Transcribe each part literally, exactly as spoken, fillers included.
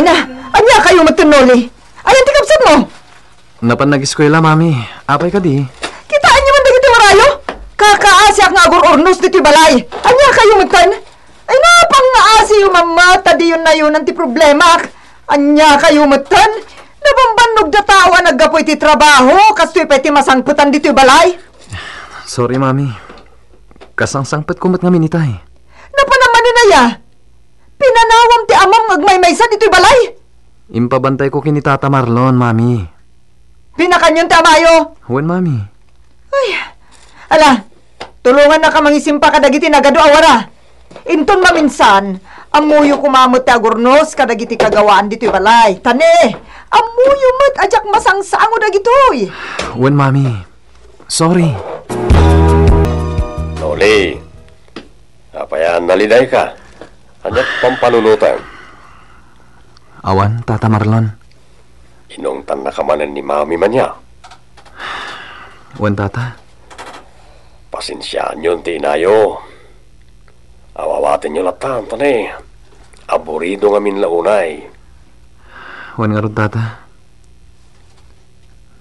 Na, ania kayo met, Noli? Ayan ti kabsatmo? Napan nag-eskuela, Mami. Apay kadi? Kitaenyo man dagiti warayo? Kakaasiak nga agur-urnos ditoy balay. Ania kayo metten? Ay, napangngaasim, Mama, ta diyon nayonan ti problemak. Ania kayo metten? Nabambannogda tao a naggapu iti trabaho, kastoy pay ti masangpetan ditoy balay. Sorry, Mami. Kasangsangpetko met ngamin itay. Napan a manen aya? Pinanawam ti amam nga agmaymaysa ditoy balay. Impabantayko ken ni Tata Marlon, Mami. Pinakanyon ti amayo? Wen, Mami. Ay, ala, tulongannaka mangisimpa kadagiti nagadu a wara. Inton maminsan, ammoyo koma met ti agurnos kadagiti kagawaan ditoy balay. Ta ne, ammoyo met a diak masangsango dagitoy. Wen, Mami. Sorry. Noli, apay a nalidayka? Ania ti pampanunotem? Awan, Tata Marlon. Inungtannaka manen ni Mami man aya? Wen, Tata. Pasensiaanyon ti inayo. Awawatenyo latta, ta ne, aburido ngamin la unay. Wen ngarud, Tata.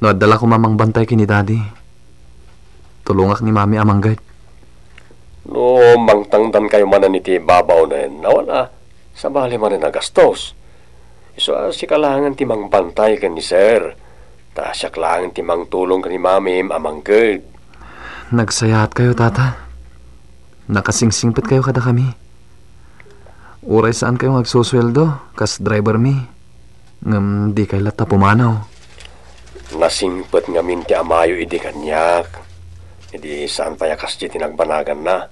No adda la koma mangbantay ken ni Daddy, tulongak ni Mami a mangged. No mangtangdankayo manen iti babaonen, awan a, sabali manen a gastos. Isu a sika laengen ti mangbantay ken ni Sir, ta siak laengen ti mangtulong ken ni Mamim a mangged. Nagsayaatkayo, Tata. Nakasingsingpetkayo kadakami. Uray saankayo nga agsusueldo kas drivermi, ngem dikay latta pumanaw. Nasingpet ngamin ti amayo idi kaniak, idi saan pay a kasdi ti nagbanaganna.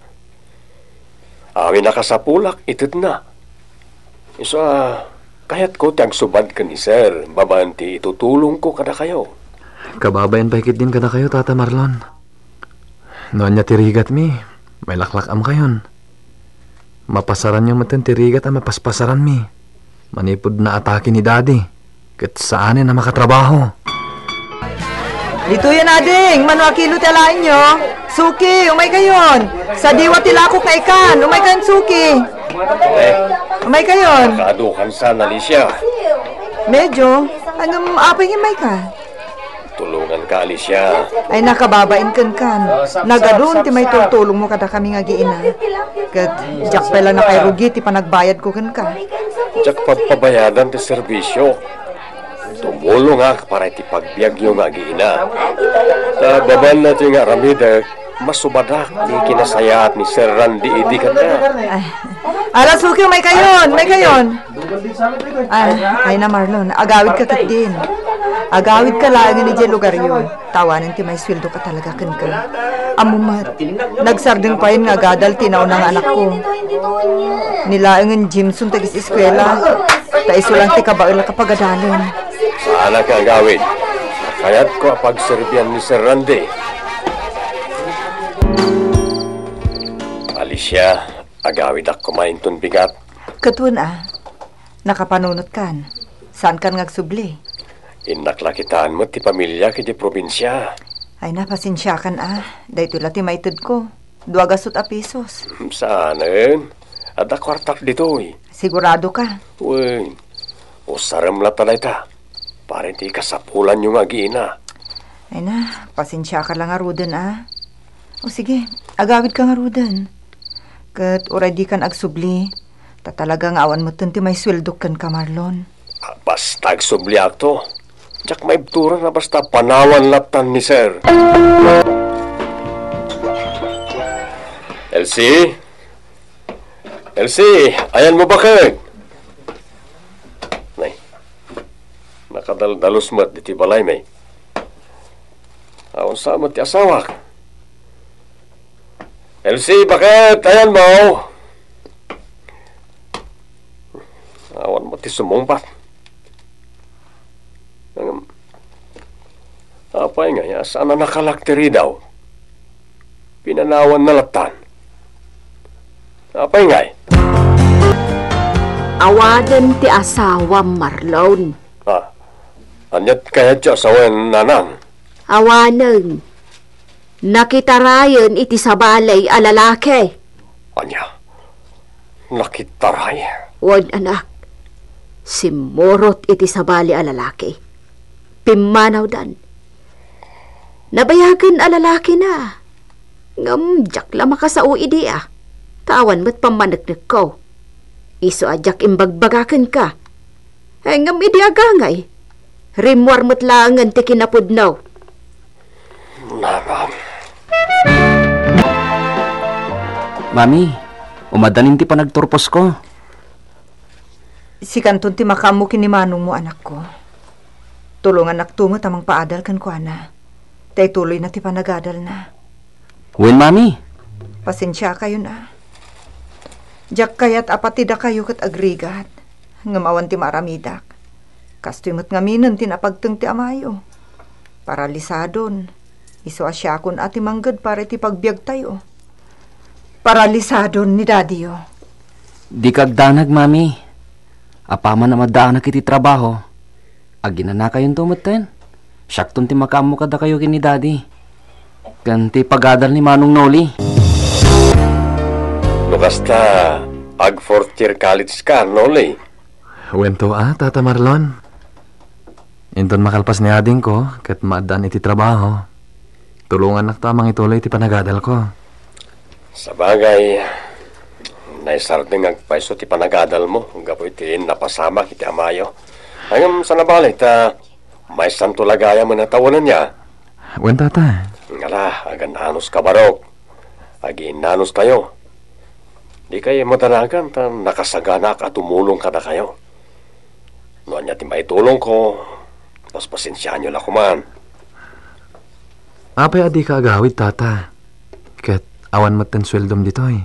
Amin a kasapulak, itedna. Isu a, kayatko ti agsubad ken ni Sir babaen ti itutulongko kadakayo. Kababain pay ketdin kadakayo, Tata Marlon. No ania ti rigatmi, mailaklak-amkayon. Mapasaranyo metten ti rigat a mapaspasaranmi. Manipud naatake ni Daddy, ket saanen a makatrabaho. Ditoyen, ading, mano a kilo ti alaenyo? Suki, umaykayon. Sadiwa ti lakok nga ikan, umaykayon, Suki. Eh, umaykayon. Nakaadu kan saan, Alicia? Medyo. Ngem, apay nga imayka? Tulonganka, Alicia. Ay, nakababain kenkan. Nagadun ti maitultulongmo kadakami nga agiina. Ket diak pay la nakairugi ti panagbayadko kenka. Diak pagpabayadan ti serbisio. Tumulongak para iti pagbiagyo nga agiina. Ta babaen na ti nga aramidek, masubadak ti kinasayaat ni Sir Randy idi kaniak. Ay. Ala, Suki, umaykayon, umaykayon. Ay, ay na, Marlon, agawidka ketdin. Agawidka laengen idiay lugaryo. Ta awanen ti maisueldoka talaga kenka. Ammom met, nagsardeng payen nga agadal ti nauna nga anakko. Ni laengen Jimson ti ages-eskuela, ta isu lang ti kabaelak a pagadalen. Saanak nga agawid. Kayatko a pagserbian ni Sir Randy. Alicia, agawidak koma inton bigat. Ket wen a, nakapanunotkan. Saankan nga agsubli. Innak la kitaen met ti pamiliak idiay probinsia. Ay na, pasensiakan a. Daytoy la ti maitedko. Dua gasut a pisos. Hmm, saanen. Adda kuartak ditoy. Sigurado ka? Wen. Usarem latta dayta. Para iti kasapulanyo nga agiina. Ay na, pasensiaka la ngaruden a. O sige, agawidka ngaruden. Ket uray dikan agsubli, ta talaga nga awan metten ti maisueldok kenka, Marlon. Ah, basta agsubliakto. Diak maibturan a basta panawan lattan ni Sir. Elsie? Elsie, ayanmo baket? Nay, nakadaldalus met ditoy balaymi. Awan sa met ti asawak. Elsie, baket? Ayanmo? Awan met ti sumungbat. Ngem, apay ngay a saan a nakalak ti ridaw? Pinanawanna lattan. Apay ngay? Awanen ti asawam, Marlon. Ah, aniat kayatyo a sawen, nanang? Awanen. Nakitarayen iti sabali a lalaki. Ania? Nakitaray? Wen, anak. Simmurot iti sabali a lalaki. Pimmanawdan. Nabayagen a lalakina. Ngem diak la makasao idi a. Ta awan met pammaneknekko. Isu a diak imbagbagakenka. Eh, ngem idi agangay, rimmuar met laengen ti kinapudno. Nanang. Mami, umaddanin ti panagturposko. Sikanton ti makaammo ken ni manongmo, anakko. Tulongannakto met a mangpaadal kenkuana. Ta ituloyna ti panagadalna. Wen, Mami. Pasensiakayon a. Diak kayat a pati dakayo ket agrigat. Ngem awan ti maaramidak. Kastoy met ngaminen ti napagteng ti amayo. Paralisadon. Isu a siakon a ti mangged para iti pagbiagtayo. Paralisadon ni dadiyo. Dika agdanag, Mami. Apaman a maddaanak iti trabaho, aginanakayonto metten. Siakton ti makaammo kadakayo ken ni Daddy. Ken ti pagadal ni Manong Noli. No kasta, ag fourth year college ka, Noli? Wento a, Tata Marlon. Inton makalpas ni adingko ket maaddaan iti trabaho, tulongannakto a mangituloy ti panagadalko. Sabagay, naisardengak pay isu ti panagadalmo gapu iti napasamak iti amayo. Ngem saan a bale ta maysanto la gayam a tawenenna. Wen, Tata. Ngala, agan-anos ka, Barok. Agiinnanos tayo. Dikay madanagan ta nakasaganaak a tumulong kadakayo. No ania ti maitulongko, paspasensiaanyo la koman. Apay a dika agawid, Tata? Ket awan metten sueldom ditoy.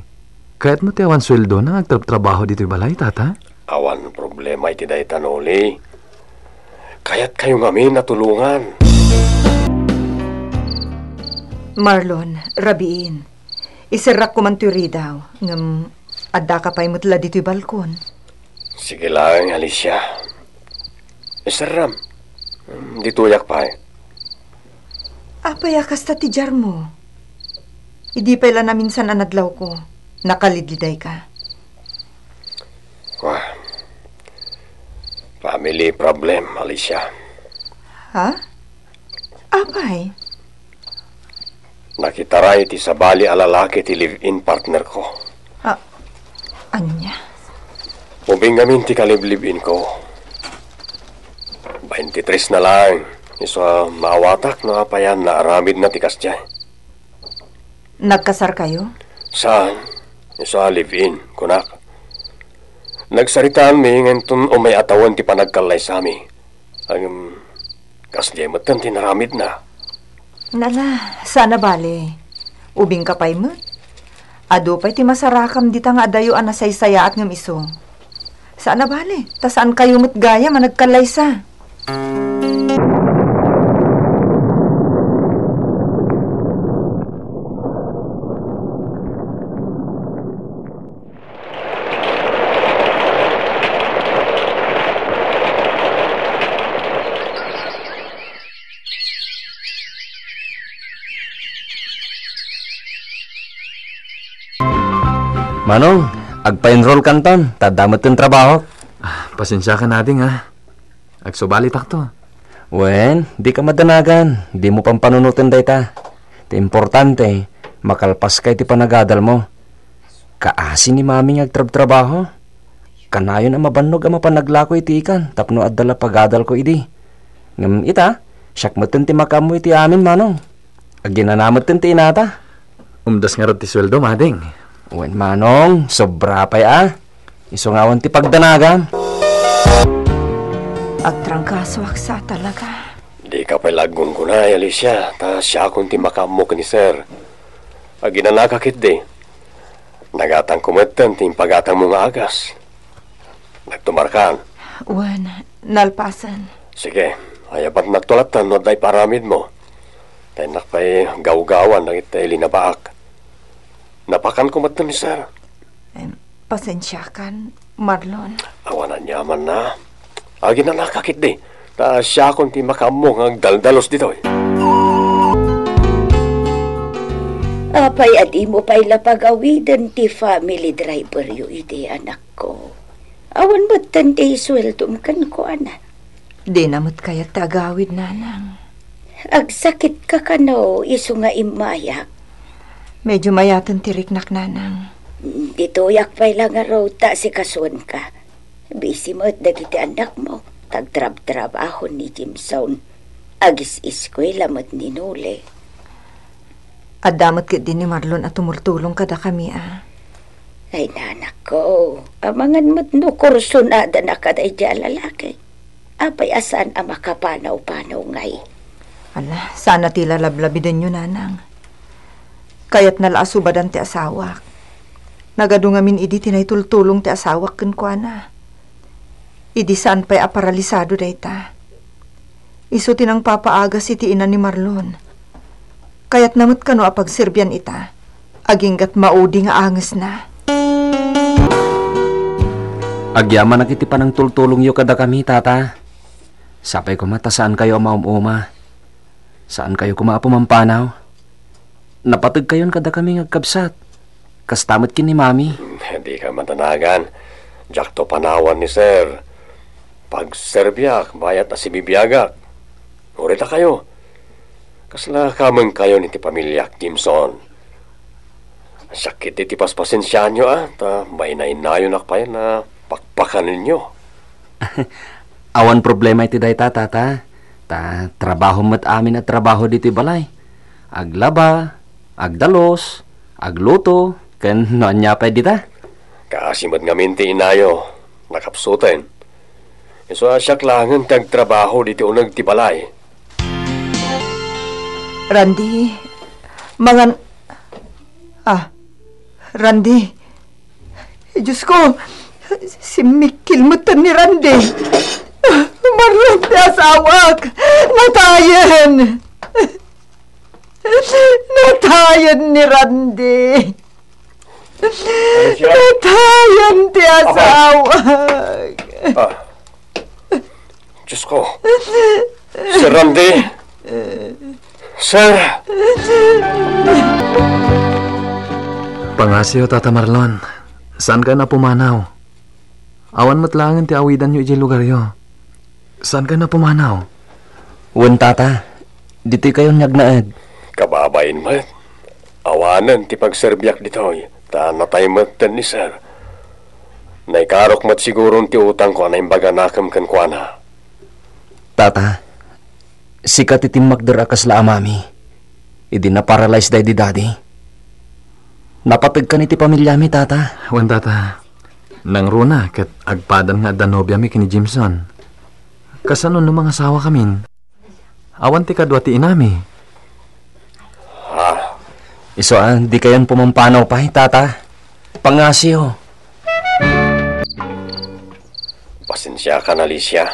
Kayatmo ti awan sueldo nga agtrabtrabaho ditoy balay, Tata? Awan problema iti dayta, Noli. Kayatkayo ngamin a tulongan. Marlon, rabiin. Iserrak koman toy ridaw, ngem addaka pay met la ditoy balkon. Sige laeng, Alicia. Iserram. Ditoyak pay. Apay a kasta ti diarmo? Idi pay la naminsan a nadlawko, nakalidlidayka. Wah. Family problem, Alicia. Ha? Apay? Nakitaray ti sabali a lalaki ti live-in partner ko. Ah, ania? Ubing ngamin ti kalive-live-in ko. Baintitres na laeng. Isu a maawatak no apayan naaramidna ti kasdiay. Nagkasarkayo? Saan? Isu a live-in, kunak. Nagsaritaanmi nga inton umay a tawen ti panagkallaysami. Ngem, kasdiay metten ti naramidna. Nala, saan a bale. Ubingka pay met. Adu pay ti masarakam dita nga adayo a nasaysayaat ngem isu. Saan a bale, ta saankayo met gayam a nagkallaysa. Manong, agpa-enroll kanton, ta adda metten trabahok. Ah, pasensiakan, ading, ah. Agsubalitakto. Wen, dika madanagan, dimo pampanunoten dayta. Ti importante, makalpaska iti panagadalmo. Kaasi ni Mami nga agtrabtrabaho. Kanayon a mabannog a mapanaglako iti ikan tapno adda la pagadalko idi. Ngem ita, siak metten ti makaammo iti amin, Manong. Aginana metten ti inata. Umdas ngarud ti sueldom, ading. Wen, Manong, sobra pay a. Isu nga awan ti pagdanagam. Agtrangkasoak sa talaga. Dika pay la aggungunay, Alicia, ta siakon ti makaammo ken ni Sir. Aginanaka ketdi. Nagatangko metten ti impagatangmo nga agas. Nagtumarkan. Wen, nalpasen. Sige, ayabatnakto latta no adda iparamidmo. Ta innak pay gawgawan dagiti linabaak. Napakanko metten ni Sir. Em, pasensiakan, Marlon. Awan aniamanna. Aginanaka ketdi. Ta siakon ti makaammo nga agdaldalus ditoy. Apay a dimo pay la pagawiden ti family driveryo idi, anakko? Awan metten ti sueldom kenkuana. Dina met kayat ti agawid, nanang. Agsakitka kano isu nga immayak? Medyo mayaten ti riknak, nanang. Ditoyak pay la ngarud ta asikasuenka. Busy met dagiti annakmo, ta agtrabtrabaho ni Jimson. Agis-eskuela met ni Nole. Adda met ketdi ni Marlon a tumultulong kadakami, a. Ay, nanakko, amangan met no kursunadana kadaydi a lalaki. Apay a saan a makapanaw-panaw ngay? Ala, saan a ti lalablabidenyo, nanang. Kayatna la a subadan ti asawak. Nagadu ngamin idi ti naitultulong ti asawak kenkuana. Idi saan pay a paralisado dayta. Isu ti nangpapaagas iti ina ni Marlon. Kayatna met kano a pagserbian ita, aginggat maudi nga angesna. Agyamanak iti panangtultulongyo kadakami, Tata. Sapay koma ta saankayo a maum-uma. Saankayo koma a pumampanaw. Napategkayon kadakami nga agkabsat. Kasta met ken ni Mami. Dika madanagan. Diakto panawan ni Sir. Pagserbiak, bayat a sibibiagak. Uray dakayo. Kasla kamengkayon iti pamiliak, Jimson. Siak ketdi ti paspasensiaanyo, a, ta bainainayonak pay a pakpakanenyo. Awan problema iti dayta, Tata. Ta trabaho met amin a trabaho ditoy balay. Aglaba, agdalus, agluto, ken no ania pay dita. Kaasi met ngamin ti inayo, nakapsuten. Isu a siak laengen ti agtrabaho ditoy uneg ti balay. Randy, mangan-, ah, Randy. Diyos ko, simmikkil metten ni Randy. Marlon ti asawak. Natayen. Natayen ni Randy. Alicia? Natayen ti asawak. Ah. Diyos ko. Sir Randy. Sir. Pangasiyo, Tata Marlon. Saankayon a pumanaw? Awan met laengen ti awidanyo idiay lugaryo. Saankayon a pumanaw? Wen, Tata. Ditoykayon nga agnaed. Kababain met. Awanen ti pagserbiak ditoy, ta natay metten ni Sir. Naikarok met siguron ti utangko a naimbaganakem kenkuana. Tata, sika ti timmakder a kasla a mami. Idi naparalyze daydi Daddy. Napategkan iti pamiliami, Tata. Wen, Tata. Nangruna ket agpadan nga adda nobiami ken ni Jimson. Kasano no mangasawakamin? Awan ti kadua ti inami. Ah. Isu a, dikayon pumampanaw pay, Tata. Pangasiyo. Pasensiakan, Alicia.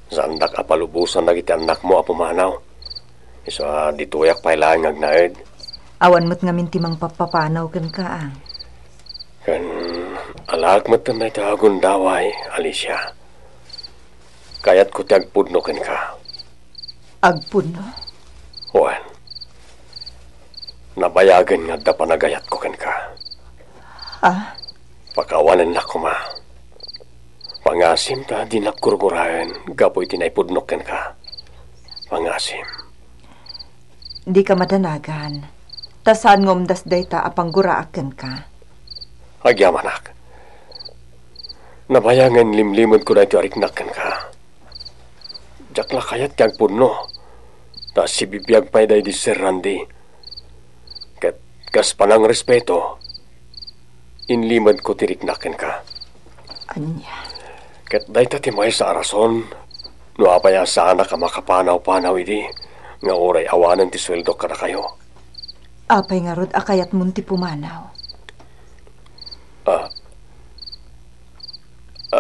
Saandak a palubosan dagiti annakmo a pumanaw. Isu a ditoyak pay laeng nga agnaed. Awan met ngamin ti mangpappapanaw kenka, a. Ken alaek met dayta a gundaway, Alicia. Kayatko ti agpudno kenka. Agpudno? Wen. Nabayagen nga adda panagayatko kenka. Ha? Pakawanennak koma. Pangasim ta dinak gurguraen gapu iti naipudnok kenka. Pangasim. Dika madanagan, ta saan nga umdas dayta a pangguraak kenka. Agyamanak. Nabayagen limlimedko daytoy a riknak kenka. Diak la kayat ti agpudno, ta sibibiag pay daydi Sir Randy. Ket kas panangrespeto, inlimedko ti riknak kenka. Ania? Ket dayta ti maysa a rason no apay a saanak a makapanaw-panaw idi nga uray awanen ti sueldok kadakayo. Apay ngarud a kayatmon ti pumanaw? Ah,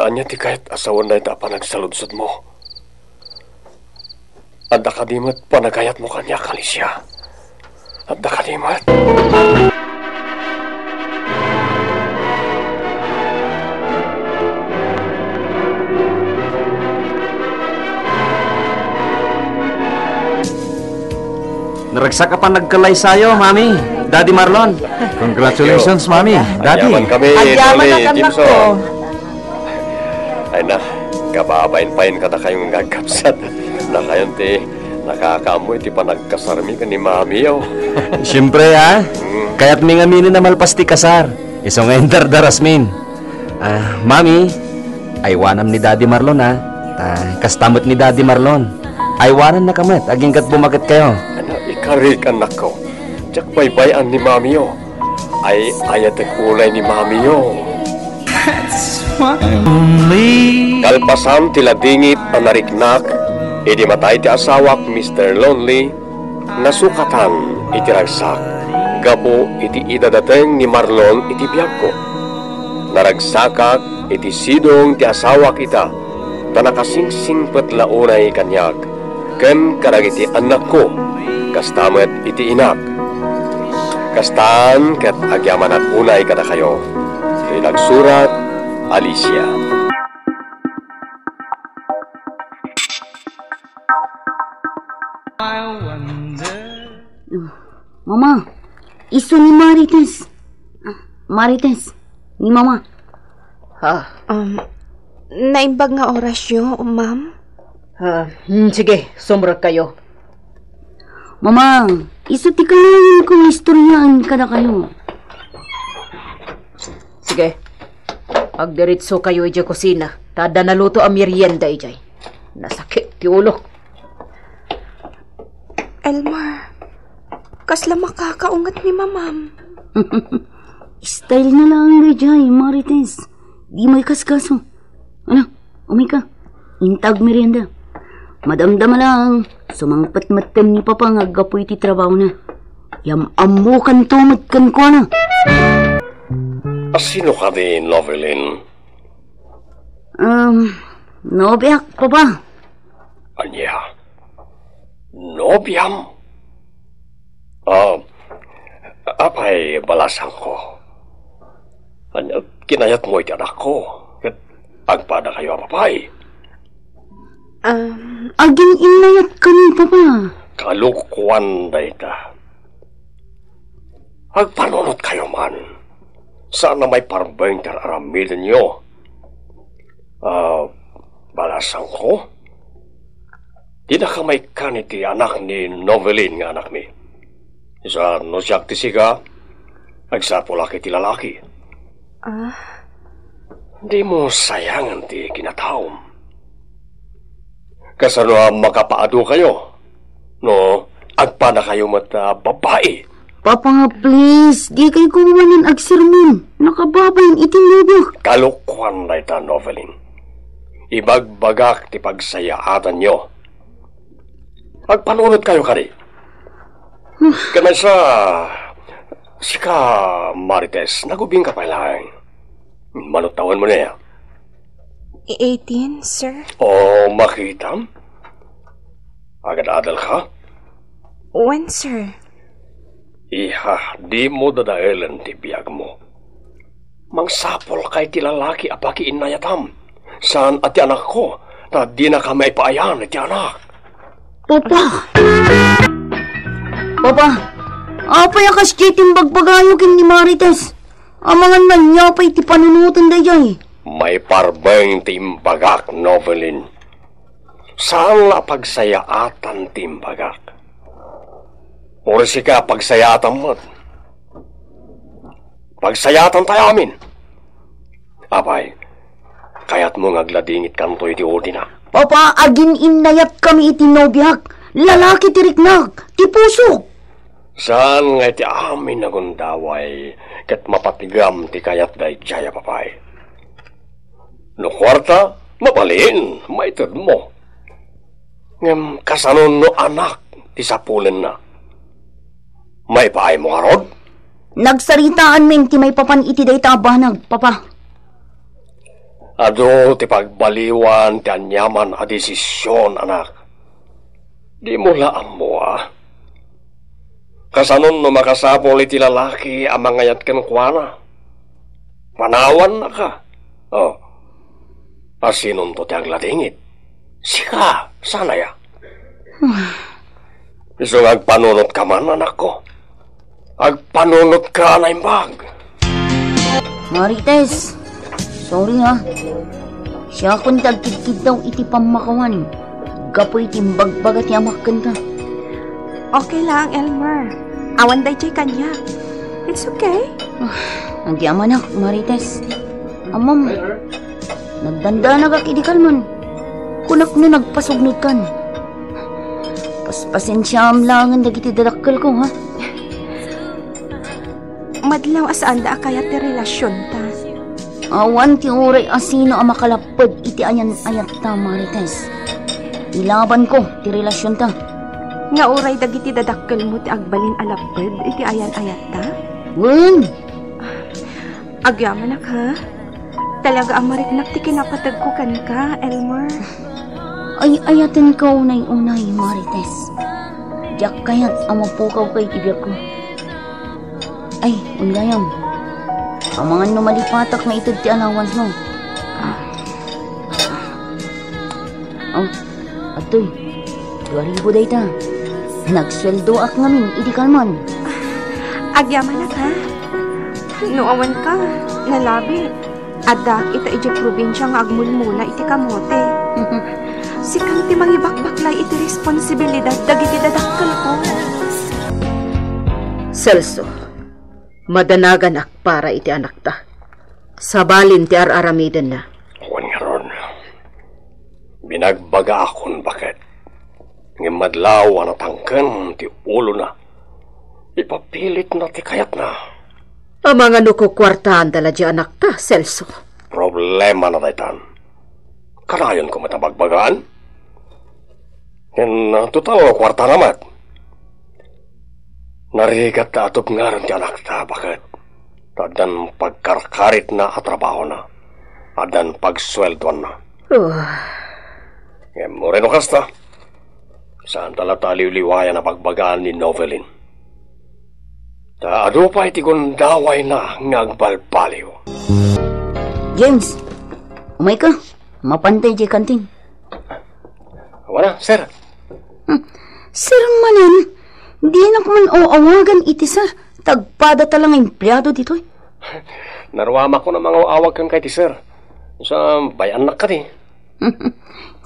ania ti kayat a sawen dayta a panagsaludsodmo? Adda kadi met panagayatmo kaniak, Alicia? Adda kadi met? Naragsak a panagkalaysayo, Mami, Daddy Marlon. Congratulations, Mami, Daddy. Agyaman kami, Agyaman Tony, na, anak Jimson. Ko. Ay na, kababain pay kadakayo nga agkabsat. Dakayon ti nakakaammo iti panagkasarmi ken ni Mamiyo. Siempre, ha? Mm. Kayatmi ngaminen a malpas ti kasar. Isu nga indardarasmin. Ah, Mami, aywanam ni Daddy Marlon, ha? Ta kasta met ni Daddy Marlon. Aywanannaka met agingga't bumaketkayo. Ano, ikarik, annakko. Diak baybay-an ni Mamiyo. Ay-ayatek unay ni Mamiyo. Kalpasan ti ladingit a nariknak, idi matay ti asawak, Mister Lonely, nasukatan iti ragsak gapu iti idadateng ni Marlon iti biagko. Naragsakak iti sidong ti asawak ita, ta nakasingsingpet la unay kaniak ken kadagiti annakko, kasta met iti inak. Kastan ket agyamanak unay kadakayo. Ti nagsurat, Alicia. Mama, isu ni Marites. Ah, Marites, ni Mama. Ha? Um, naimbag nga orasyo, ma'am? Ah, hmm, sige, sumrekkayo. Mama, isu ti kanayon kong istoryaan kadakayo. Sige. Agdiretsokayo idiay kusina, ta adda naluto a merienda idiay. Nasakit ti ulok. Elmer, kasla makakaunget ni mamam. Style na lang daydiay, Marites. Di maikasikaso. Ano, umay ka. Inta agmerienda. Madamdama lang, sumangpet met ni Papa nga aggapu iti trabahona. Yam-ammokanto met kenkuana. A sino kadi, Novelin? Um, nobiak, Papa. Ania? Nobiam? Ah, apay, balasangko. Ania, kinayatmo iti anakko, ket agpadakayo a babai? Um, agin-innayatkami, Papa. Kalokoan dayta. Agpanunotkayo man. Saan a maiparbeng ti ar-aramidenyo. Ah, balasangko? Dinaka maikkan iti anak ni Novelin nga anakmi. Isu a no siak ti sika, agsapulak iti lalaki. Ah? Dimo sayangan ti kinataom. Kasano a makapaadukayo no agpadakayo met a babai? Papa nga, please, dikay ko manen agsermon. Nakababain iti nobiak. Kalokoan dayta, Novelin. Ibagbagak ti pagsayaatanyo. Agpanunotkayo kadi. Ken maysa, sika, Marites, nagubingka pay laeng. Mano tawenmo nia? Eighteen, sir. O, makitam? Agadadalka? Wen, sir. Iha, dimo dadaelen ti biagmo. Mangsapulka iti lalaki a pakiinnayatam. Saan a ti anakko, ta dinaka maipaayan iti anak. Papa! Papa, apay a kasdiay ti imbagbagayo ken ni Marites? Amangan man nia pay ti panunoten daydiay. Maiparbeng ti imbagak, Novelin. Saan la a pagsayaatan ti imbagak. Uray sika, pagsayaatan met. Pagsayaatan tayo amin. Apay, kayatmo nga agladingitkanto iti udina? Papa, agin-innayatkami iti nobiak. Lalaki ti riknak, ti pusok. Saan nga iti amin a gundaway ket mapatigam ti kayat daydiay a babai. No kuarta, mabalin, maitedmo. Ngem kasano no anak ti sapulenna? Maipaaymo ngarud? Nagsaritaanmin ti maipapan iti dayta a banag, Papa. Adu ti pagbaliwan ti aniaman a desisyon, anak. Dimo la ammo a. Kasanon no makasapul iti lalaki a mangayat kenkuana? Panawannaka. Oh. Asinonto ti agladingit? Sika, saan aya? Isu nga agpanunotka man, anakko. Agpanunotka a naimbag. Marites, sorry ha. Siakon ti agkidkiddaw iti pammakawan gapu iti imbagbaga ti amak kenka. Okay lang, Elmer. Awan daydiay kaniak. It's okay. Agyamanak, Marites. Ammom, nagdandanagak idi kalman. Kunak no nagpasugnodkan. Paspasensiaam laengen dagiti dadakkelko, ha? Madlaw a saanda a kayat ti relasionta. Awan ti uray a sino a makalapped iti ayan-ayatta, Marites. Ilabanko ti relasionta. Nga uray dagiti dadakkelmo ti agbalin a lapped iti ayan-ayatta? Wen. Agyamanak, ha? Talaga a mariknak ti kinapategko kenka, Elmer. Ay-ayatenka unay-unay, Marites. Diak kayat a mapukawka iti biagko. Ay, wen gayam. Amangan no malipatak nga ited ti allowance mo. Oh, adtoy. Dua ribu dayta. Nagsueldoak ngamin idi kalman. Agyamanak, ha? No awanka, nalabi. Addaak ita idiay probinsia nga agmulmula iti kamote. Sika ti mangibakbaklay iti responsibilidad dagiti dadakkelko. Celso, madanaganak para iti anakta. Sabalin ti ar-aramidenna. Wen ngarud, binagbagaakon baket. Ngem madlaw a natangken ti ulona, ipapilitna ti kayatna. Amangan no kukuartaanda la di anakta, Celso? Problemana daytan. Kanayon ko met a bagbagaan? Ken, ah, total, kuartana met. Narigat ta atubngaren ti anakta, baket ta addan pagkarkaritna a trabahona, addan pagsueldoanna. Oh. Ngem uray no kasta, saanta latta a liwliwayan a bagbagaan ni Novelin. Ta adu pay ti gundawayna nga agbalbaliw. James, umayka. Mapanta idiay kantin. Wana, sir. Hmm. Sir manen, dinak man aw-awagan iti sir. Tagpada ta la nga empleado ditoy. Naruamakon a mangaw-awag kenka iti sir. Sa bay-annak kadi.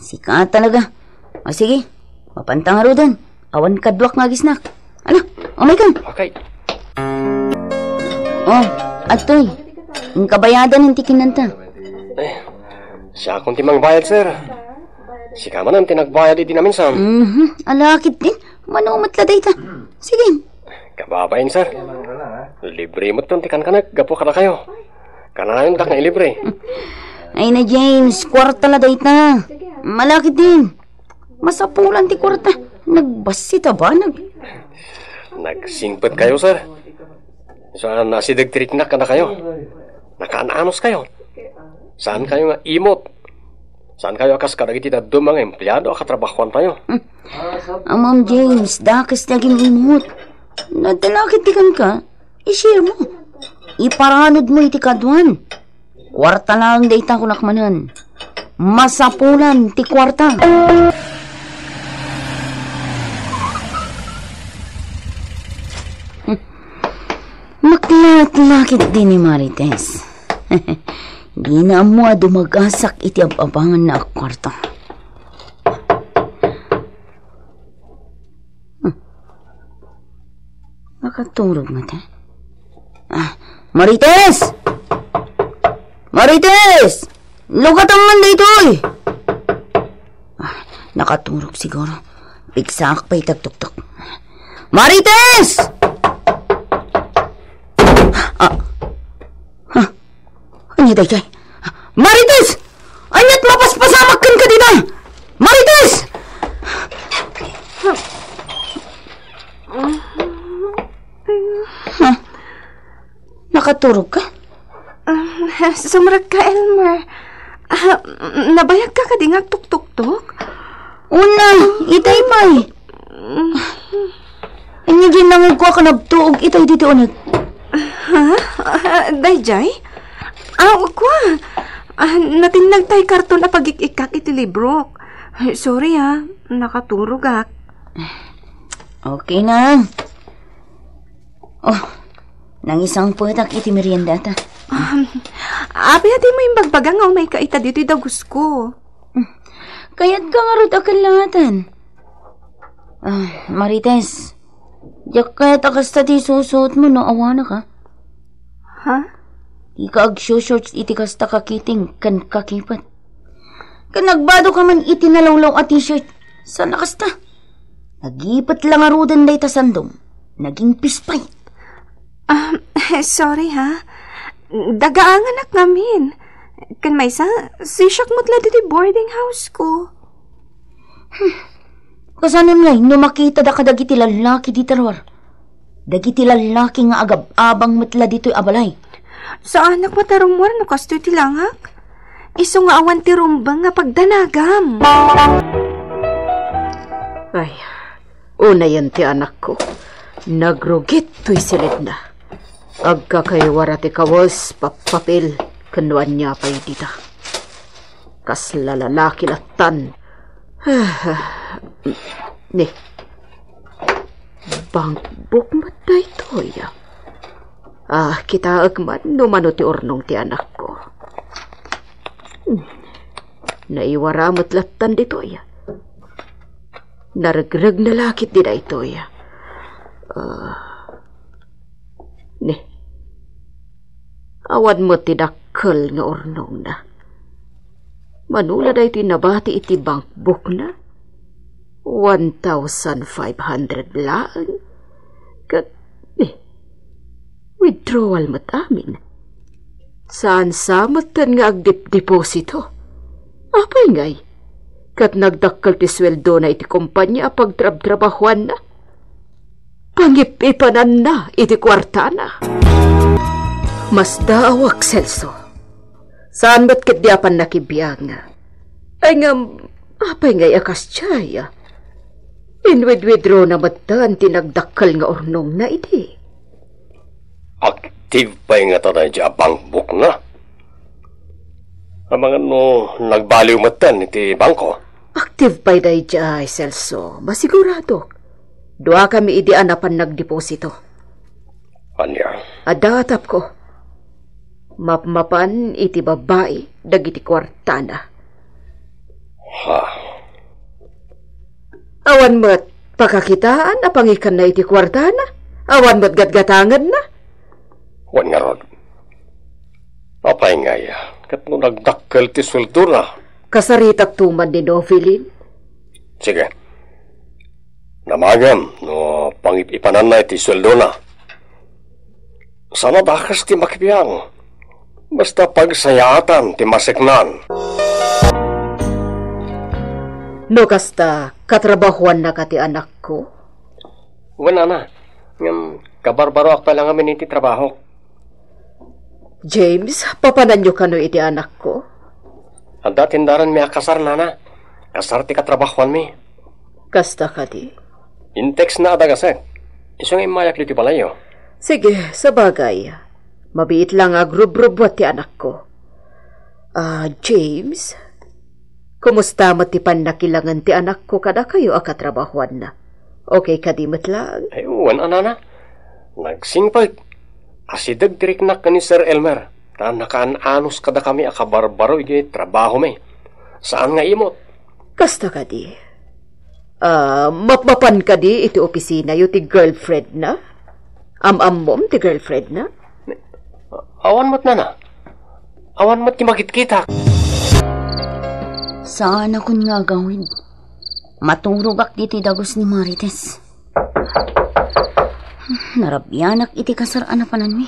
Sika talaga. O sige, mapanta ngaruden. Awan kaduak nga agisnak. Ala, umaykan. Okay. Oh, adtoy. Inka bayadan ti kinanta. Eh, siakon ti mangbayad, sir. Sika manen ti nagbayad idi naminsan. Mhm. Ala ketdin. Mano met la dayta. Sige. Kababain, sir. Libre met ti kankanak gapu kadakayo. Kanayondak nga ilibre. Ay na, James, kuarta la dayta. Ala ketdin. Masapulan ti kuarta. Nagbassit a banag. Nagsingpetkayo, sir. Sa nasideg ti riknak kadakayo. Nakaan-anuskayo. Saankayo nga imot. Saankayo a kas kadagiti dadduma nga empleado a katrabahoantayo. Hmm. Amam James, dakes ti agim-imot. Nadalakit ti kanka. I-share mo. Iparanod mo iti kaduan. Kuarta laeng dayta, kunak manen. Masapulan ti kuarta. Maklat la ketdi ni Marites. Dina ammo a dumagasak iti ab-abanganna a kuarta. Hmm. Nakaturog met, eh. Ah, Marites! Marites! Lukatam man daytoy! Ah, nakaturog siguro. Pigsaak pay ti agtuktok. Marites! Ah. Ha? Ania daytoy? Marites! Ania't mapaspasamak kenka dita? Marites! Ha? Nakaturog ka? Ah, sumrekka, Elmer. Ah, nabayagka kadi nga agtuktuktok? Una, itay pay. Ania diay nangugko a kanabtuog itay ditoy uneg? Ha? Ah, daydiay? Ah, ugko. Ah, natinnag tay karton a pagik-ikkak iti librok. Ay, sorry, ah. Nakaturogak. Okay na. Oh, nangisangpetak iti meriendata. Um, Apay a dimo imbagbaga nga umayka ita ditoy dagusko? Kayatka ngarud a kellaatan. Ah, Marites, diak kayat a kasta ti isusuotmo no awanak, a. Ha? Dika agsushorts iti kasta kakiting ken kakipet. Ken nagbado ka man iti nalawlaw a t-shirt. Saan a kasta? Nagipet la ngaruden dayta sandom. Naging pispay. Ah, sorry ha. Dagaanganak ngamin. Ken maysa, sisiak met la ditoy boarding house ko. Kasanon ngay no makita da kadagiti lallaki dita ruar? Dagiti lallaki nga agab-abang met la ditoy a balay. Saanak met a rummuar no kastoy ti langak. Isu nga awan ti rumbeng nga pagdanagam. Ay, unayen ti anakko. Nagrugit toy silidna. Agkakaywara ti kawes, pappapil, ken no ania pay dita. Kasla lalaki lattan. Ni, bankbok met daytoy. Ah, kitaek man no mano ti urnong ti anakko. Hmm. Naiwara met lattan ditoy. Naregreg na lakit di daytoy. Ah, ni, awan met ti dakkel nga urnongna. Mano la daytoy nabati iti bankbokna? One thousand five hundred laeng. Ket, eh, withdrawal met amin. Saan sa metten nga agdipdeposito? Apay ngay? Ket nagdakkel ti sueldona iti kompania a pagtrabtrabahoanna? Pangip-ipananna iti kuartana. Masdaawak, Celso. Saan met ketdi a pannakibiag. Ay ngem, apay ngay a kasdiay? Inwidwidrawna metten ti nagdakkel nga urnongna idi. Active pay ngata daydiay a bankbokna. Amangan no nagbaliw metten iti bangko. Active pay daydiay, Celso. Masiguradok. Duakami idi a napan nagdeposito. Ania? Adda atapko. Mapmapan iti babbai dagiti kuartana. Ha? Awan met pakakitaan a pangikanna iti kuartana? Awan met gatgatangenna? Wen ngarud. Apay ngay, ket no nagdakkel ti sueldona? Kasaritak tuman ni Novelin? Sige. Namagem no pangip-ipananna iti sueldona. Saan a dakes ti makibiang. Basta pagsayaatan ti maseknan. No kasta, katrabahoannaka ti anakko? Wen, ana. Ngem, kabarbaroak pay la ngamin iti trabahok. James, papananyo kano iti anakko? Adda tindaranmi a kasar, nana. Kasar ti katrabahoanmi. Kasta kadi? Intexna a dagasek. Isu nga immayak ditoy balayyo. Sige, sabagay. Mabiit la nga agrubrubbuat ti anakko. Ah, James, kumusta met ti pannakilangen ti anakko kadakayo a katrabahoanna? Okay kadi met laeng? Ay, wen, anana. Nagsingpet. Asideg ti riknak ken ni Sir Elmer, ta nakaan-anos kadakami a kabarbaro idiay trabahomi. Saan nga imot. Kasta kadi? Ah, mapmapan kadi iti opisinayo ti girlfriendna? Am-ammom ti girlfriendna? Awan met, nana. Awan met ti makitkitak. Saanakon nga agawid. Maturogak ditoy dagus ni Marites. Narabianak iti kasar a napananmi.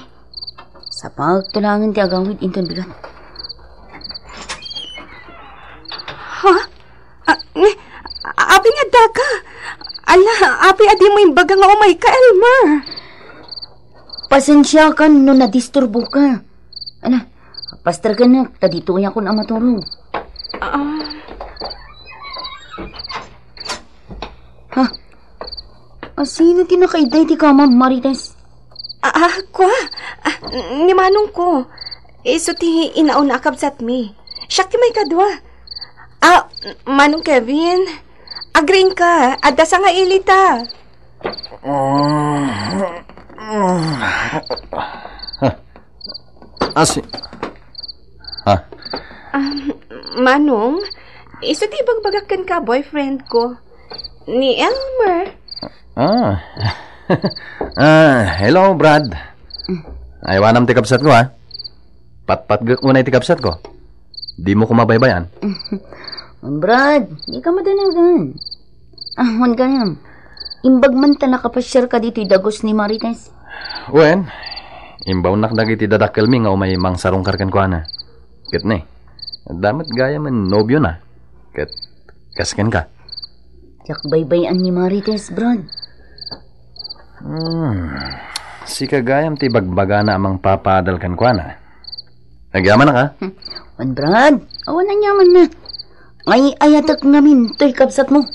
Sapagto laengen ti agawid inton bigat. Ha? Ah, ni, apay nga addaka? Ala, apay a dimo imbaga nga umayka, Elmer? Pasensiakan no nadisturboka. Ala, pasterkenak, ta ditoyakon a maturog. Ah. Ha? Asino ti nakaidda iti kamam, Marites? Ah, ah, kua? Ah, ni manongko. Isu ti inauna a kabsatmi. Siak ti maikadua. Ah, Manong Kevin, agriingka. Adda sangailita. Asi-, Ah. Um, Manong, isu ti ibagbagak kenka boyfriend ko. Ni Elmer. Ah. Ah, hello, Brad. Aywanam ti kabsat ko, ha? Patpatgek unay ti kabsat ko. Dimo ko mabaybay-an. Brad, dika madanagan. Ah, wen gayam. Imbag man ta nakapasiarka ditoy dagus ni Marites. Wen, imbawnak dagiti dadakkelmi nga umay mangsarungkar kenkuana. Ket ne, adda met gayam a nobiona. Ket kas kenka. Diak baybay-an ni Marites, Brad. Hmm. Sika gayam ti bagbagana a mangpapaadal kenkuana. Agyamanak, ha? Hmm. Wen, Brad, awan aniamanna. Ay-ayatek ngamin toy kabsatmo.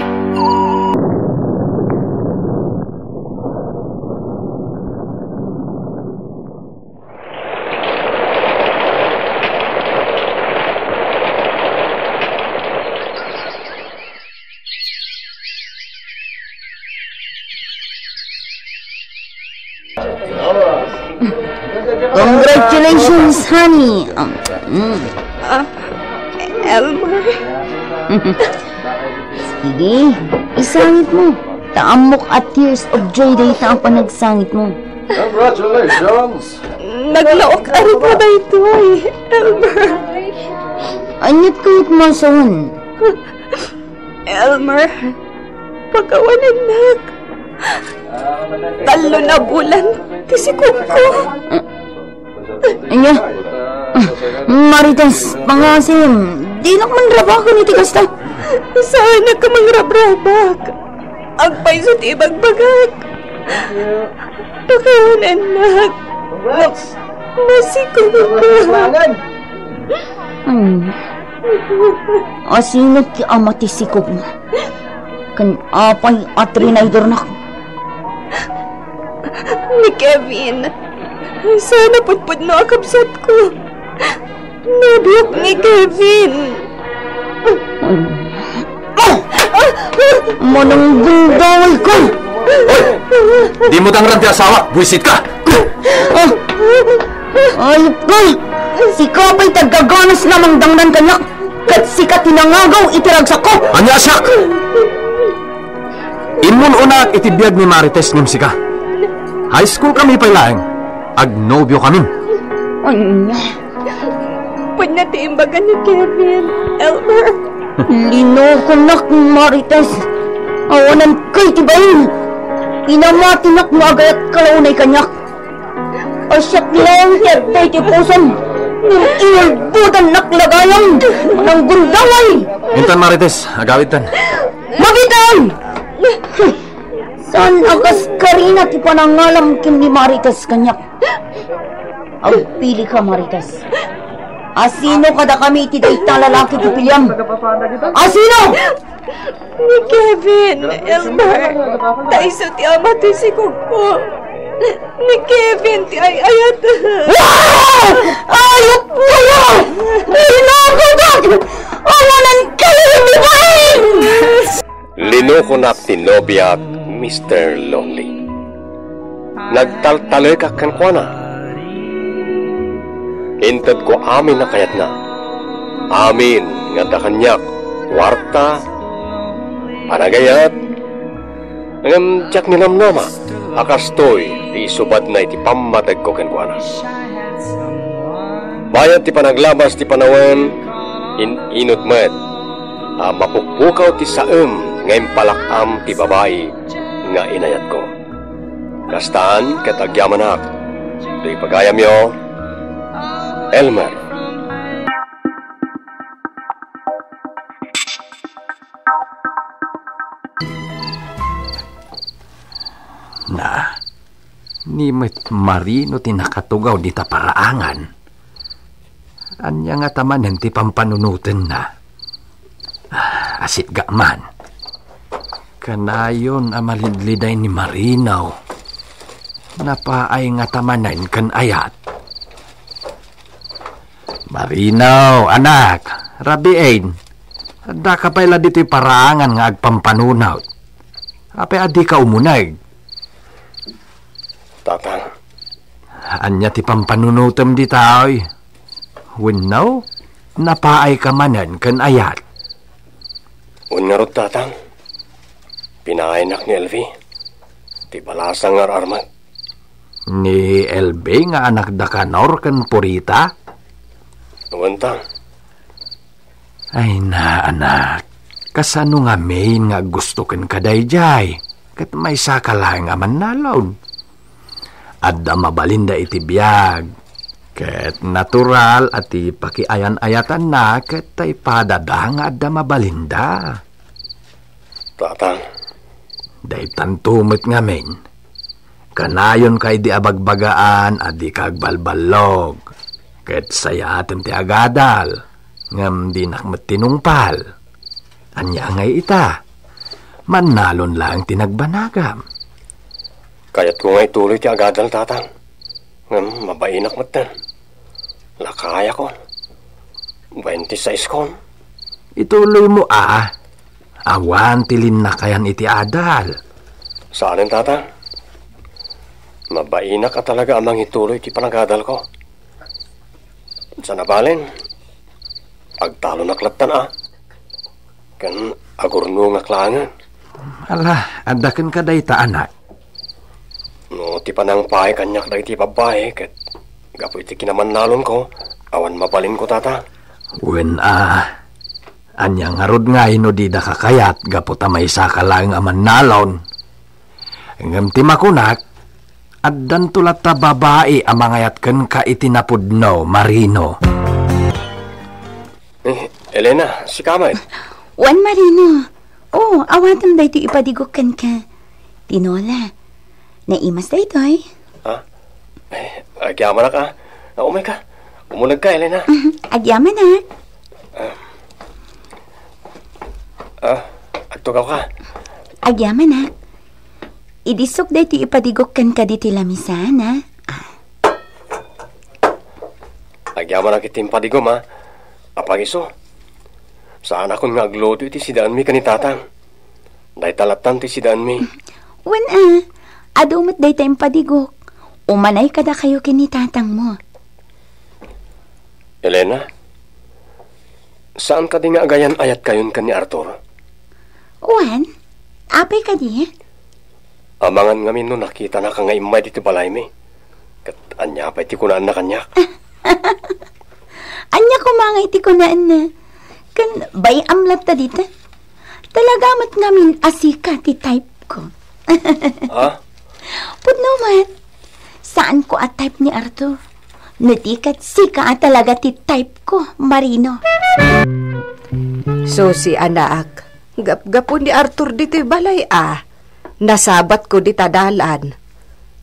Congratulations, honey. Um, mm. Ah, Elmer. Sige, isangit mo. Ta ammok a tears of joy dayta a panagsangit mo. Congratulations! Naglaok a rika daytoy, Elmer. Aniat kayat masawan? Elmer, pakawanennak. Tallo na bulan ti sikogko. Ania? Marites, pangasim, dinak man rabaken iti kasta. Saanak a mangrabrabak. Agpayso ti ibagbagak. Pakawanennak. Masikog. Hmm. Asino ti ama ti sikogmo? Ken apay a trinaydornak? Ni Kevin. Saan a pudpudno a kabsatko. Nobiok ni Kevin. Mananggundaway ka! Dimo dangran ti asawak, buisit ka! Ayop ka! Sika pay ti aggaganas a mangdangnan kaniak, ket sika ti nangagaw iti ragsakko! Ania a siak? Immon unaak iti biag ni Marites ngem sika. High school kami pay laeng. Agnobio kami. Ania? Pudno ti imbaga ni Kevin, Elmer. Linokonak, Marites. Awanan kay ti bain. Pinamatinak nga agayat ka la unay kaniak. Siak laeng ti adda iti pusom. Ngem inulbodannak la gayam. Mananggundaway. Intan, Marites, agawidtan. Mabitan! Saan a kaskarina ti panangalam ken ni Marites kaniak? Agpili ka, Marites. Asino kadakami iti dayta lalaki ti piliam? Asino? Ni Kevin, Elmer. Ta isu ti ama ti sikogko. Ni Kevin ti ay-ayat. Ah! Ayat kayo! Inagutak! Awanan kayo ni Bain! Linokonak ti nobiak, Mister Lonely. Nagtaltalekak kenkuana. Intedko amin a kayatna. Amin nga adda kaniak, kuarta, panagayat, ngem diak ninamnama a kastoy ti isubadna iti pammategko kenkuana. Bayat ti panaglabas ti panawen, in-inut met a mapukpukaw ti saem nga impalak-am ti babai nga inayatko. Kastan ket agyamanak, toy pagayamyo, Elmer. Na, ni met Marino ti nakatugaw dita paraangan. Ania ngata manen ti pampanunotenna? Ah, asitga man. Kanayon a malidliday ni Marino. Napaay ngata manen ken ayat? Marino, anak, rabiin. Addaka pay la ditoy paraangan nga agpampanunot. Apay a dika umuneg? Tatang. Ania ti pampanunotem ditoy? Wenno, napaayka manen ken ayat. Wen ngarud, Tatang, pinaaynak ni Elvi, ti balasang nga ar-armek. Ni Elvi nga anak da Kanor ken Purita? Wen, Tang. Ay na, anak, kasano ngamin nga aggusto kenka daydiay, ket maysaka laeng a mannalon? Adda mabalinda iti biag, ket natural a ti pakiayan-ayatanna ket taipadada nga adda mabalinda. Tatang. Daytanto met ngamin. Kanayonka idi abagbagaan a dika agbalballog, ket sayaatem ti agadal, ngem dinak met tinungpal. Ania ngay ita? Mannalon laeng ti nagbanagam. Kayatko nga ituloy ti agadal, Tatang. Ngem mabainak metten. Lakayakon. Twenty-six kon. Ituloymo a. Awan ti linnakayan iti adal. Saanen, Tatang. Mabainak a talaga a mangituloy ti panagadalko. Sa nabalen, agtalonak lattan a. Ken agurnongak laengen. Ala, adda kenka dayta, anak. No ti panangpaay kaniak dagiti babbai ket gapu iti kinamannalonko, awan mabalinko, Tatang. Wen a, ania ngarud ngay no dida kakayat gapu ta maysaka laeng a mannalon? Ngem ti makunak, addanto latta babai a mangayat kenka iti napudno, Marino. Eh, Elena, sika met? Wen, Marino. O, awatem daytoy ipadigok kenka. Tinola, naimas daytoy. Ha? Eh, agyamanak a. Ah, umayka. Umunegka, Elena. Mhm, agyamanak. Ah, agtugawka. Agyamanak. Idisok daytoy ipadigok kenka ditoy lamisaan a. Ah. Agyamanak iti impadigom a. Apay isu? Saanakon nga agluto iti sidaanmi ken ni Tatang. Dayta lattan ti sidaanmi. Wen a, adu met dayta impadigok. Umanay kadakayo ken ni Tatangmo. Elena, saan kadi nga agayan-ayatkayon ken ni Arthur? Wen, apay kadi? Amangan ngamin no nakitanaka nga immay ditoy balaymi. Ket ania pay ti kunaanna kaniak? Ania koma ngay ti kunaanna? Ken bay-am latta dita. Talaga met ngamin a sika ti type ko. Ha? Pudno met. Saanko a type ni Arthur. No di ket sika a talaga ti type ko, Marino. Susi, anak, gapgapu ni Arthur ditoy balay a, nasabatko dita dalan.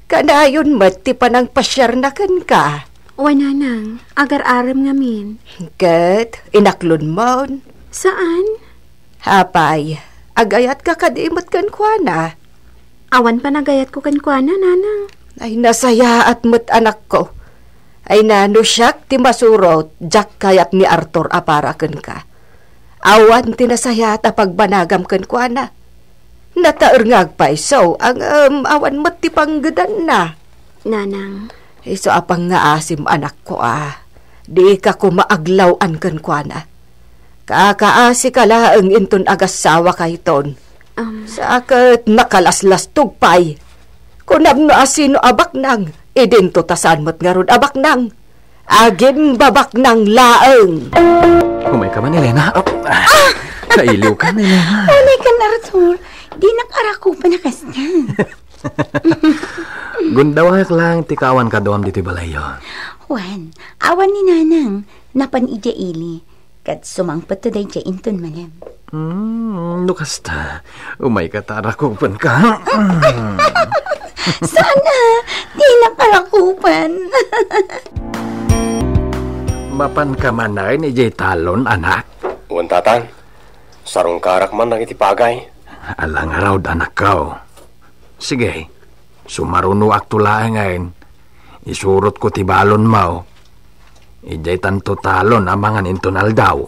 Kanayon met ti panangpasiarna kenka. Wen, nanang, agar-arem ngamin. Ket inaklonmon? Saan? Apay, agayatka kadi met kenkuana? Awan panagayatko kenkuana, nanang. Ay, nasayaat met, anakko. Ay na, no siak ti masurot, diak kayat ni Arthur a para kenka. Awan ti nasayaat a pagbanagam kenkuana. Nataer nga agpayso, ngem awan met ti panggedanna. Nanang. Isu a pangngaasim, anakko a. Dika koma aglaw-an kenkuana. Kakaasika laeng inton agassawakayton. Am. Sa ket nakalaslastog pay. Kunam no asino a baknang, idinto ta saan met ngarud a baknang. Agimbabaknang laeng. Umayka man, Elena. Ah! Nailiwka, Elena. Umayka, Arthur. Dinak arakupan a kasta. Gundawak lang ti kaawan kaduam ditoy balayyo. Wen, awan ni Nanang, napan idiay ili. Ket sumangpet to daydiay inton malem. Hmm, no kasta, umayka ta arakupanka. Saan a, dinak arakupan. Mapanka manen idiay talon, anak? Wen, Tatang. Sarungkarak man dagiti pagay. Ala ngarud, anakko. Sige, sumarunoakto laengen. Isurotko ti balonmo. Idiay tanto talon amangan inton aldaw.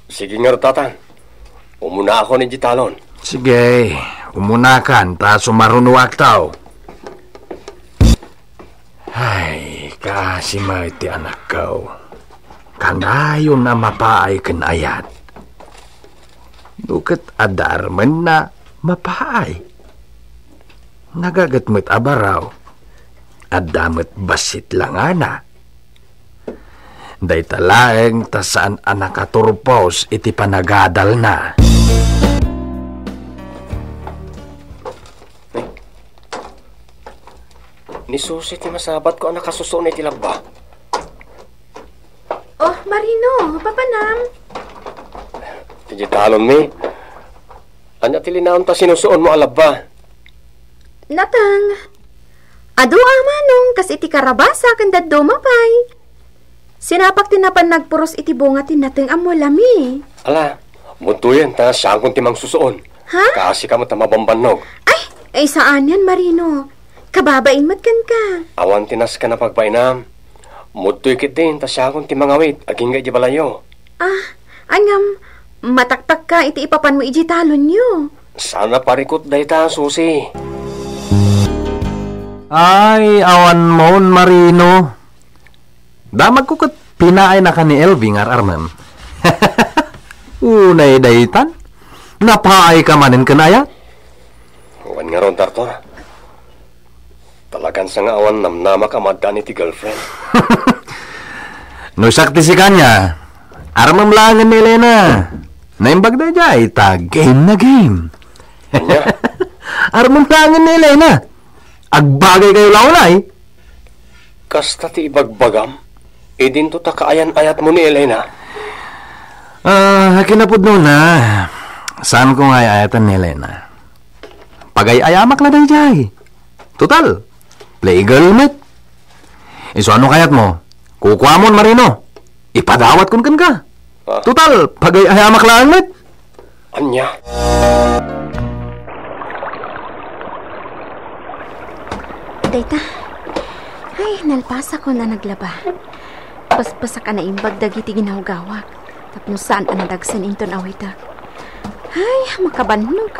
Sige ngarud, Tatang. Umunaakon idiay talon. Sige, umunakan ta sumarunoakto. Ay, kaasi met ti anakko. kanayon a mapaay ken ayat. No ket adda armenna, mapaay. Nagaget met a baraw, adda met bassit langana. Dayta laeng ta saan a nakaturpos iti panagadalna. Ni Susi ti masabatko a nakasusuon iti labba. Oh, Marino, papanam? Ti ditalonmi. Ania ti linaon ta sinusuonmo a labba? Nateng. Adu a manong kas iti karabasa ken dadduma pay. Sinapak ti napan nagpuros iti bunga ti nateng a mulami. Ala, mudtoyen ta siakon ti mangsusuon. Ha? Kaasi ka met a mabambannog. Ay, ay, saan yan, Marino. Kababain met kenka. Awan ti nasken a pagbainam. Mudtoy ketdin ta siakon ti mangawit agingga iti balayyo. Ah, ngem, mataktakka iti ipapanmo iti talonyo. Saan a parikut dayta, Susi. Ay, awan mon, Marino. Damagko ket pinaay naka ni Elvie nga ar-armem. Unay daytan. Napaay ka manen ken ayat? Wen ngarud, Arthur. Talagan sa nga awan namnamak a maaddaan iti girlfriend. No siak ti sikanya, armem laengen ni Elena. Naimbag daydiay ta game na game. Ania? Armem laengen ni Elena. Agbagay kayo la unay. Kasta ti ibagbagam, idinto ta kaayan-ayatmo ni Elena. Ah, kinapudnona, saan ko nga ay-ayatan ni Elena. Pagay-ayamak la daydiay. Total, playgirl met. Isu ano kayatmo? Kukuamon, Marino. Ipadawatkon kenka. Ah. Total, pagay-ayamak laeng met. Ania? Dayta. Ay, nalpasakon a naglaba. Paspasak a naimbag dagiti ginawgawak. Tapno saan a nadagsen inton awitek. Ay, makabannog.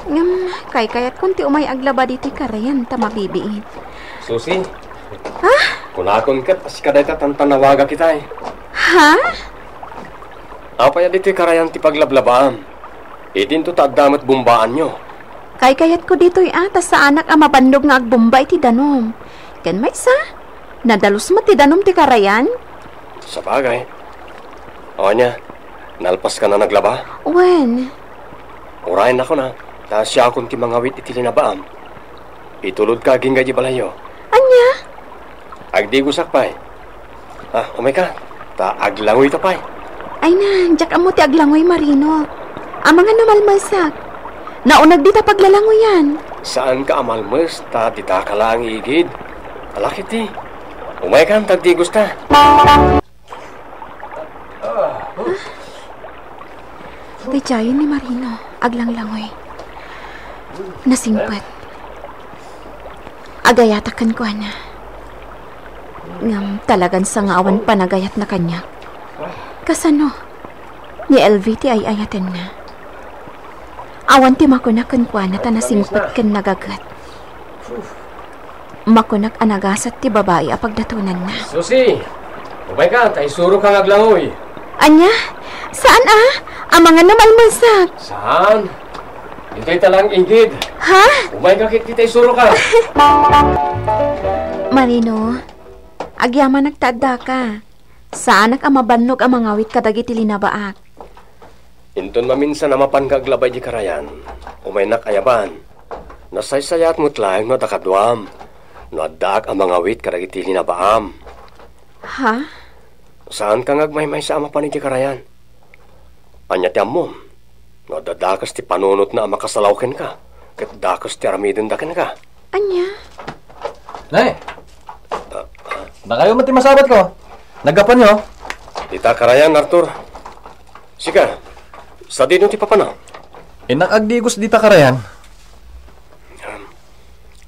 Ngem, kaykayatkon ti umay aglaba ditoy karayan ta mabibiit. Susi? Ha? Kunakon ket a sika dayta tantanawaga kitay. Ha? Apay a ditoy karayan ti paglablabaam? Idinto ta adda met bombaanyo. Kaykayatko ditoy a, ta saanak a mabannog nga agbomba iti danum. Ken maysa, nadalus met ti danum ti karayan. Sabagay. O ania, nalpaska a naglaba? Wen. Urayennakon a, ta siakon ti mangawit iti linabaam. Itulodka agingga iti balayyo. Ania? Agdigosak pay. Ah, umayka, ta aglangoyta pay. Ay na, diak ammo ti aglangoy, Marino. Amangan no malmesak. Nauneg dita paglalangoyan. Saanka a malmes, ta ditaka laeng igid. Ala ketdi. Umaykan, ta agdigosta. Daydiayen ni Marino, aglanglangoy. Nasingpet. Agayatak kenkuana. Ngem talagan sa nga awan panagayatna kaniak. Kasano? Ni Elvie ti ay-ayatenna. Awan ti makuna kenkuana ta nasingpet ken nagaget. Makunak a nagasat ti babai a pagdatonanna. Susi, umayka, ta isuroka nga aglangoy. Ania? Saan a? Amangan no malmesak. Saan? Ditoy ta laeng igid. Ha? Umayka ketdi ta isuroka. Marino, agyamanak ta addaka. Saanak a mabannog a mangawit kadagiti linabaak. Inton maminsan a mapanka aglaba iti karayan, umaynak ayaban. Nasaysayat met laeng no adda kaduam, no addaak a mangawit kadagiti linabaam. Ha? Saanka nga agmaymaysa a mapan iti karayan. Ania ti ammom? No adda dakes ti panunotna a makasalaw kenka, ket dakes ti aramidenda kenka. Ania? Ne! Dakayo met ti masabatko. Naggapuanyo? Dita karayan, Arthur. Sika, sadino ti papanam? Innak agdigos dita karayan.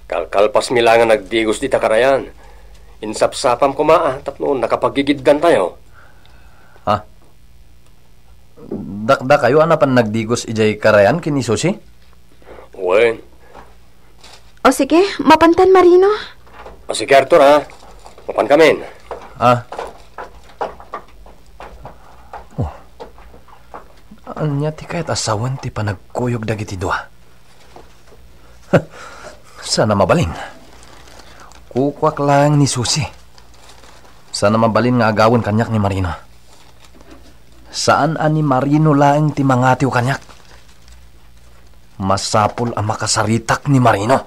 Kalkalpasmi la nga nagdigos dita karayan. Insapsapam koma a tapno nakapagigiddantayo. Ha? Dakdakayo a napan nagdigos idiay karayan ken ni Susi? Wen. O sige, mapantan, Marino. O sige, Arthur, ha? Mapankamin. Ah. Ania ti kayat a sawen ti panagkuyog dagiti dua? Saan a mabalin. Kukuak laeng ni Susi. Saan a mabalin nga agawen kaniak ni Marino. Saan a ni Marino laeng ti mangatiw kaniak. Masapul a makasaritak ni Marino.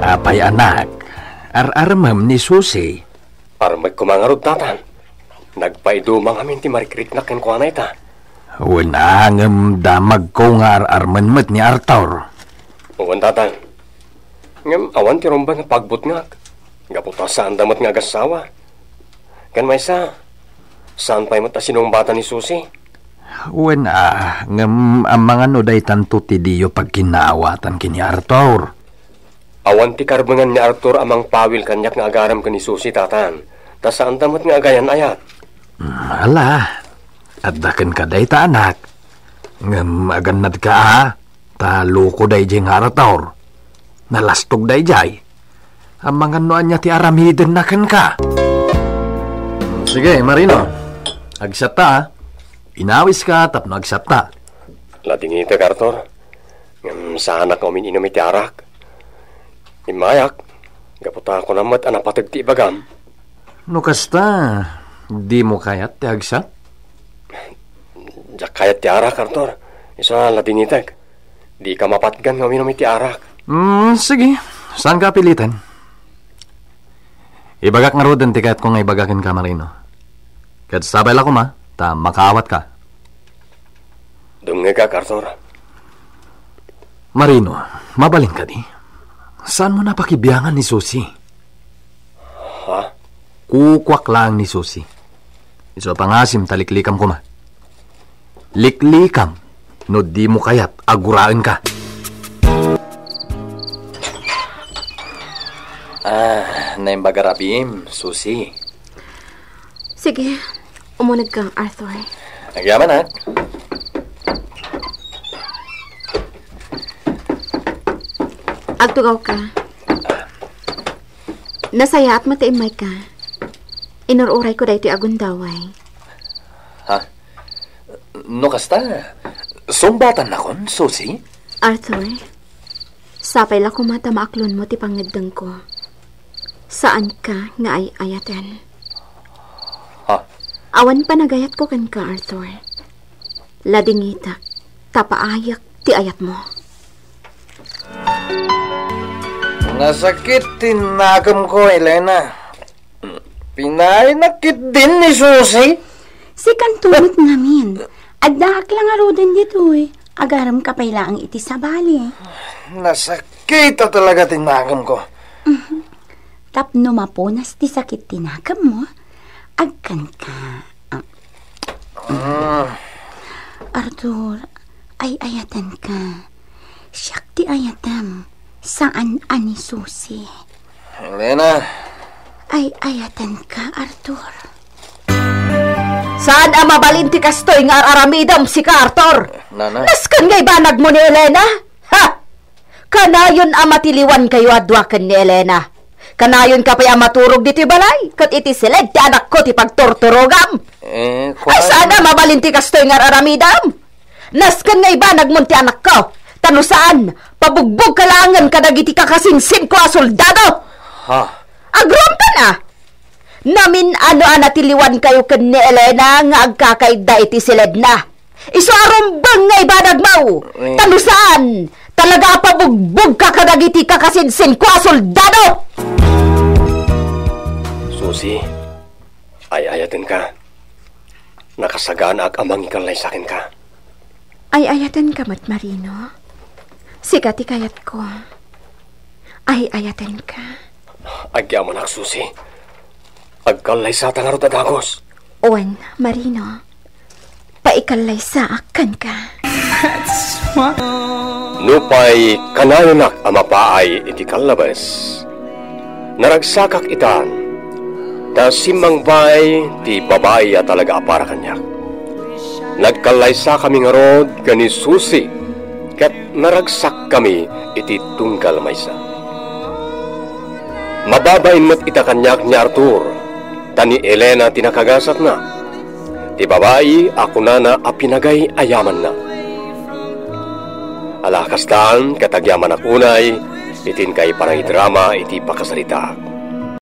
Apay, anak, ar-armem ni Susi? Armek koma ngarud, Tata. Nagpaiduma ngamin ti marikriknak kenkuana ita. Wen a, ngem damagko nga ar-armen met ni Arthur. Wen, Tata. Ngem awan ti rumbeng a pagbutngak. Gapu ta saanda met nga agassawa. Ken maysa, saan pay met a sinungbatan ni Susi? Wen a, ngem amangan no daytanto ti diyo pagkinnaawatan ken ni Arthur. Awan ti karbengan ni Arthur a mangpawil kaniak nga agarem ken ni Susi, Tata, ta saanda met nga agayan-ayat. Mm, ala, adda kenka dayta, anak. Ngem agannadka, a, ta loko daydiay nga Arthur. Nalastog daydiay. Amangan no ania ti aramidenna kenka. Sige, Marino. Agsatta, a. Inawiska tapno agsatta. Ladingitek, Arthur. Ngem saanak nga umin-inum iti arak. Immayak, gapu ta kunam met a napateg ti ibagam. No kasta, dimo kayat ti agsat? Diak kayat ti arak, Arthur. Isu a ladingitek. Dika mapatgan nga uminum iti arak. Hmm, sige. Saanka a piliten. Ibagak ngaruden ti kayatko nga ibaga kenka, Marino. Ket sapay la koma, ta makaawatka. Dumngegak, Arthur. Marino, mabalin kadi? Saanmo napakibiangan ni Susi? Ha? Kukuak laeng ni Susi. Isu a pangasim ta liklikam koma. Liklikam no dimo kayat a guraenka. Ah, naimbag a rabiim, Susi. Sige, umunegka, Arthur. Agyamanak. Agtugawka. Nasayaat met ti immayka. Inur-urayko daytoy a gundaway. Ha? No kasta, sungbatannakon, Susi? Arthur, sapay la koma ta maaklonmo ti pangngeddengko. Saanka nga ay-ayaten. Ha? Awan panagayatko kenka, Arthur. Ladingitak, ta paayek ti ayatmo. Nasakit ti nakemko, Elena. Pinaaynak ketdin ni Susi? Sikanto met ngamin. Addaak la ngaruden ditoy. Agaremka pay laeng iti sabali. Nasakit a talaga ti nakemko. Mhm. Tapno mapunas ti sakit ti nakemmo, agkanka. Ah. Ah. Arthur, ay-ayatenka. Siak ti ayatem, saan a ni Susi. Elena. Ay-ayatenka, Arthur. Saan a mabalin ti kastoy nga ar-aramidem, sika, Arthur. Nana. Nasken nga ibanagmo ni Elena? Ha? Kanayon a matiliwankayo a dua ken ni Elena. Kanayonka pay a maturog ditoy balay, ket iti siled ti anakko ti pagturturogam. Eh, Ay, kuan- saan a mabalin ti kastoy nga ar-aramidem? Nasken nga ibanagmon ti anakko, ta no saan, pabugbogka laengen kadagiti kakasinsinko a soldado. Ha? Agruamkan a! Namin-ano a natiliwankayo ken ni Elena nga agkakaidda iti siledna. Isu a rumbeng nga ibanagmo! Eh. Ta no saan, talaga a pabugbogka kadagiti kakasinsinko a soldado! Susi, ay-ayatenka. Nakasaganaak a mangikallaysa kenka. Ay-ayatenka met, Marino. Sika ti kayatko. Ay-ayatenka. Agyamanak, Susi. Agkallaysata ngarud a dagus. Wen, Marino. Paikallayssaak kenka. Nupay kanayonak a mapaay iti kallabes, naragsakak itan, ta simmangbay ti babai a talaga a para kaniak. Nagkallaysakami ngarud ken ni Susi ket naragsakkami iti tunggal maysa. Mababain met ita kaniak ni Arthur, ta ni Elena ti nakagasatna. Ti babai a kunana a pinagay-ayamanna. Ala kastan, ket agyamanak unay iti inkay panangidrama iti pakasaritaak.